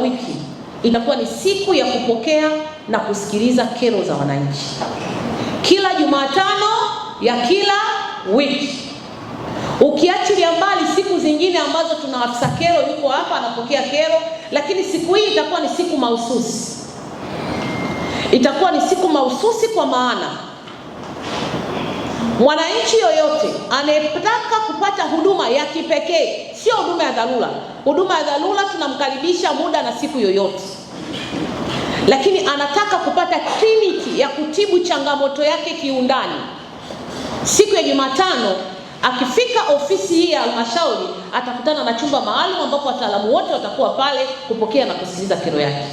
wiki itakuwa ni siku ya kupokea na kusikiliza kero za wananchi. Kila Jumatano ya kila wiki, ukiachilia mbali siku zingine ambazo tuna afisa kero yuko hapa anapokea kero, lakini siku hii itakuwa ni siku mahususi. Itakuwa ni siku mahususi kwa maana mwananchi yoyote anayetaka kupata huduma ya kipekee, sio huduma ya dharura. Huduma ya dharura tunamkaribisha muda na siku yoyote, lakini anataka kupata kliniki ya kutibu changamoto yake kiundani, siku ya Jumatano akifika ofisi hii ya halmashauri atakutana na chumba maalum ambapo wataalamu wote watakuwa pale kupokea na kusikiliza kero yake.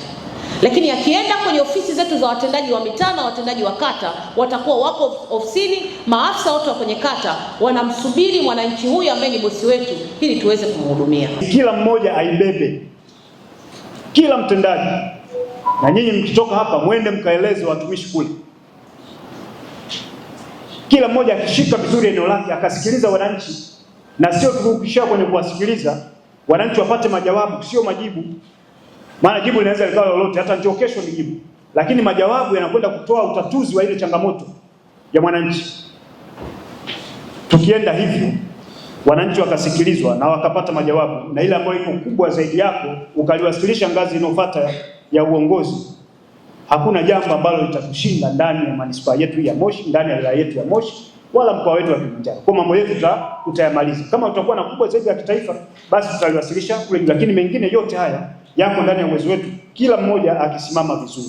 Lakini akienda kwenye ofisi zetu za watendaji wa mitaa na watendaji wa kata, watakuwa wako ofisini, maafisa wote wa kwenye kata wanamsubiri mwananchi huyu ambaye ni bosi wetu, ili tuweze kumhudumia. Kila mmoja aibebe, kila mtendaji, na nyinyi mkitoka hapa mwende mkaeleze watumishi kule. Kila mmoja akishika vizuri eneo lake akasikiliza wananchi, na sio tukukishia kwenye kuwasikiliza wananchi wapate majawabu, sio majibu. Maana jibu linaweza likawa lolote, hata njoo kesho ni jibu, lakini majawabu yanakwenda kutoa utatuzi wa ile changamoto ya mwananchi. Tukienda hivyo, wananchi wakasikilizwa na wakapata majawabu, na ile ambayo iko kubwa zaidi yako ukaliwasilisha ngazi inayofuata ya uongozi, hakuna jambo ambalo litatushinda ndani ya manispaa yetu ya Moshi, ndani ya wilaya yetu ya Moshi, wala mkoa wetu wa Kilimanjaro. Kwa mambo yetu tutayamaliza. Kama tutakuwa na kubwa zaidi ya kitaifa, basi tutaliwasilisha kule, lakini mengine yote haya yako ndani ya uwezo wetu, kila mmoja akisimama vizuri.